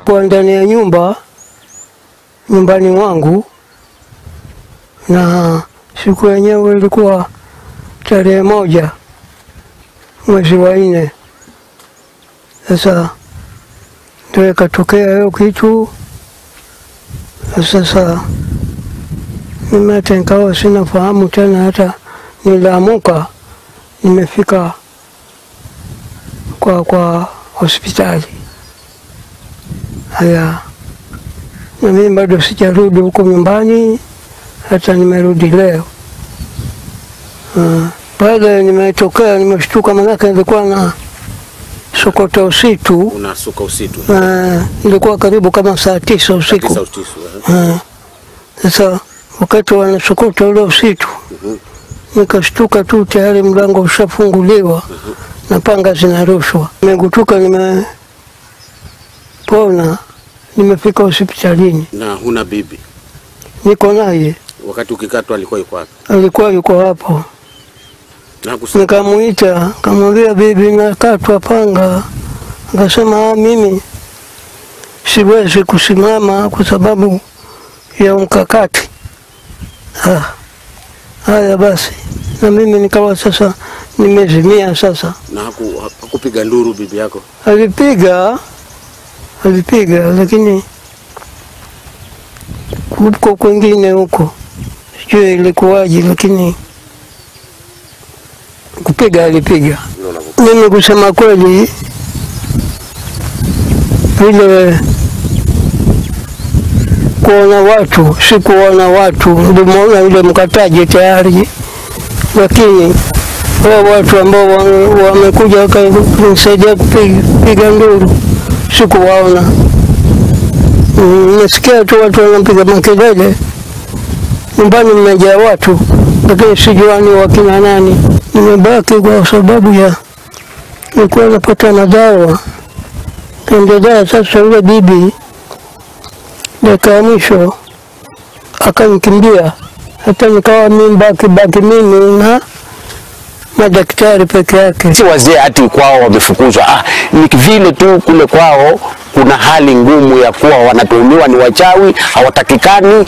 Kwa ndani ya nyumba, nyumbani mwangu, na siku yenyewe ilikuwa tarehe 1 mwezi wa 4. Sasa ndio ikatokea hiyo kitu. Sasa mimi hata nikawa sina fahamu tena, hata niliamuka nimefika kwa hospitali. Haya, na mimi bado sijarudi huko nyumbani, hata nimerudi leo. Pale nimetokea nimeshtuka, manake nilikuwa na sokota usitu. Unasuka usitu? Nilikuwa karibu kama saa 9 usiku. 9. Sasa wakati wanasokota ule usitu, nikashtuka tu tayari mlango ushafunguliwa na panga zinarushwa. Nimegutuka, nimepona, nimefika hospitalini. Na huna bibi? Niko naye. Wakati ukikatwa alikuwa yuko wapi? Alikuwa yuko hapo. Nikamuita, nikamwambia bibi nakatwa panga. Akasema mimi siwezi kusimama kwa sababu ya mkakati. Haya basi, na mimi nikawa sasa nimezimia sasa. Na hakupiga nduru bibi yako? Alipiga, lakini huko kwingine huko sijui ilikuwaje, lakini kupiga alipiga. Mimi kusema kweli, vile kuona watu, sikuona watu, nilimuona yule mkataji tayari, lakini wao watu ambao wamekuja kunisaidia kupiga nduru sikuwaona. Nasikia tu watu wanapiga makelele, nyumbani mmejaa watu, lakini sijuani wakina nani. Nimebaki kwa sababu ya nilikuwa napata madawa. Kaendelea sasa, yule bibi dakika ya mwisho akanikimbia, hata nikawa mimi baki mimi na madaktari peke yake. Si wazee ati kwao wamefukuzwa, ni vile tu kule kwao kuna hali ngumu ya kuwa wanatuhumiwa ni wachawi, hawatakikani.